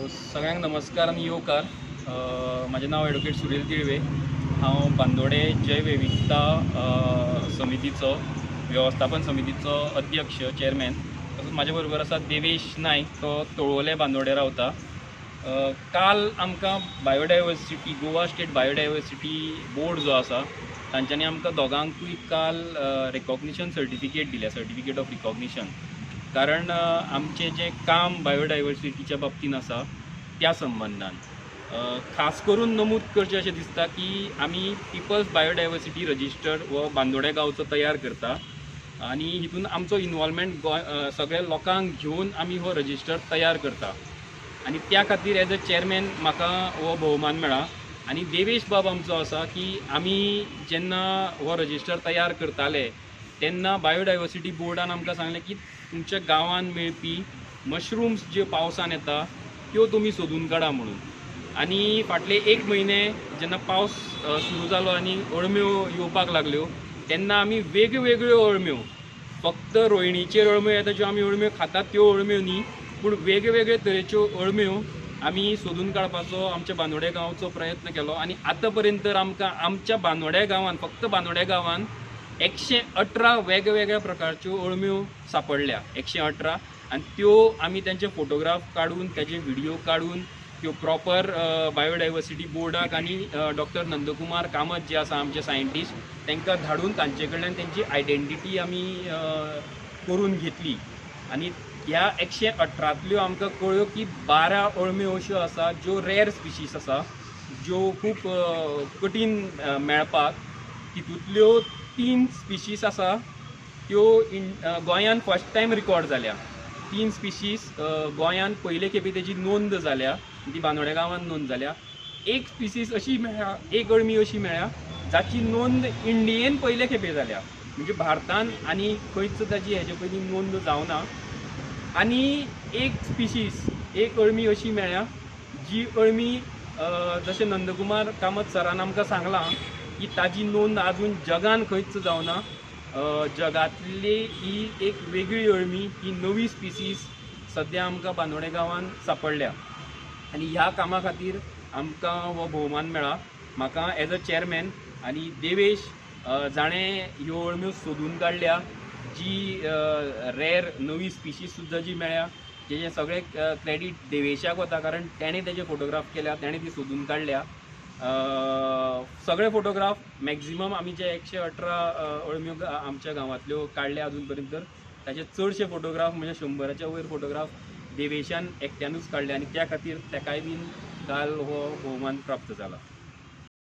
सगळ्यांक नमस्कार आनी येवकार. म्हाजें नांव एडवोकेट सुरील तिळवे. हांव बांदोडे जैव विविधता समितीचो वेवस्थापन समितीचो अध्यक्ष, चेअरमॅन. तसोच म्हाजे बरोबर आसा देवेश नायक, तो तळवले बांदोडे रावता. काल आमकां biodiversity, Goa state biodiversity board जो आसा तांच्यांनी आमकां दोगांकूय काल रिकॉग्निशन सर्टिफिकेट दिल्या, सर्टिफिकेट ऑफ रिकॉग्निशन. कारण आमचें जें काम बायोडायवर्सिटीच्या बाबतीन आसा त्या संबंदान खास करून नमूद करचें अशें दिसता की आमी पिपल्स बायोडायवर्सिटी रजिस्टर हो बांदोड्या गांवचो तयार करता आनी हितून आमचो इनवॉल्वमेंट गोंय सगळ्या लोकांक घेवन आमी हो रजिस्टर तयार करता आनी त्या खातीर एज अ चेअरमॅन म्हाका हो भोवमान मेळ्ळा. आनी देवेश बाब आमचो आसा की आमी जेन्ना हो रजिस्टर तयार करताले तेन्ना बायोडायवर्सिटी बोर्डान आमकां सांगलें की तुमच्या गांवांत मेळपी मशरूम्स ज्यो पावसान येता त्यो तुमी सोदून काडा म्हणून. आनी फाटले एक म्हयने जेन्ना पावस सुरू जालो आनी अळम्यो येवपाक लागल्यो तेन्ना आमी वेगवेगळ्यो अळम्यो, फक्त रोयणीचेर अळम्यो येता ज्यो आमी अळम्यो खातात त्यो अळम्यो न्ही, पूण वेगवेगळे तरेच्यो अळम्यो आमी सोदून काडपाचो आमच्या बांदोड्या गांवचो प्रयत्न केलो. आनी आतां पर्यंत तर आमकां आमच्या बांदोड्या गांवांत, फक्त बांदोड्या गांवांत 118 वेगवेगळ्या प्रकारच्यो अळम्यो सांपडल्या, 118. आनी त्यो आमी तेंचे फोटोग्राफ काडून, तेजे व्हिडियो काडून त्यो प्रॉपर बायोडायवर्सिटी बोर्डाक आनी डॉक्टर नंदकुमार कामत जे आसा आमचे सायंटिस्ट तांकां धाडून तांचे कडल्यान तेंची आयडेंटिटी आमी करून घेतली. आनी ह्या 118तल्यो आमकां कळ्ळ्यो की 12 अळम्यो अश्यो आसा ज्यो रेर स्पिशीस आसा, ज्यो खूब कठीण मेळपाक. तितूंतल्यो 3 स्पिशीस आसा त्यो गोंयान फर्स्ट टायम रिकॉर्ड जाल्या. 3 स्पिशीस गोंयान पयले खेपे तेजी नोंद जाल्या, ती बांदोड्या गांवांत नोंद जाल्या. एक स्पिशीस अशी मेळ्ळ्या, एक अळमी अशी मेळ्ळ्या जाची नोंद इंडियेन पयले खेपे जाल्या, म्हणजे भारतान आनी खंयच ताची हेजे पयलीं नोंद जावना. आनी एक स्पिशीस, एक अळमी अशी मेळ्ळ्या जी अळमी जशें नंदकुमार कामत सरान आमकां सांगलां की ताजी नोंद आजून जगान खंयच जावना. जगांतली ही एक वेगळी अळमी, ही नवी स्पिशीस सद्या आमकां बांदोडे गांवांत सांपडल्या आनी ह्या कामा खातीर आमकां हो भोवमान मेळ्ळा, म्हाका एज अ चेअरमॅन. आनी देवेश जाणें ह्यो अळम्यो सोदून काडल्या, जी रेर नवी स्पिशीस सुद्दां जी मेळ्ळ्या, जेजें सगळें क्रेडीट देवेशाक वता, कारण तेणें तेजे फोटोग्राफ केल्या, तेणें ती सोदून काडल्या. सगळे फोटोग्राफ मॅक्झिमम आमी जे 118 अळम्यो आमच्या गांवांतल्यो काडल्या अजून पर्यंत, ताचे चडशे फोटोग्राफ म्हणजे 100च्या वयर फोटोग्राफ देवेशान एकट्यानूच काडले आनी त्या खातीर तेकाय बीन काल हो भोवमान प्राप्त जाला.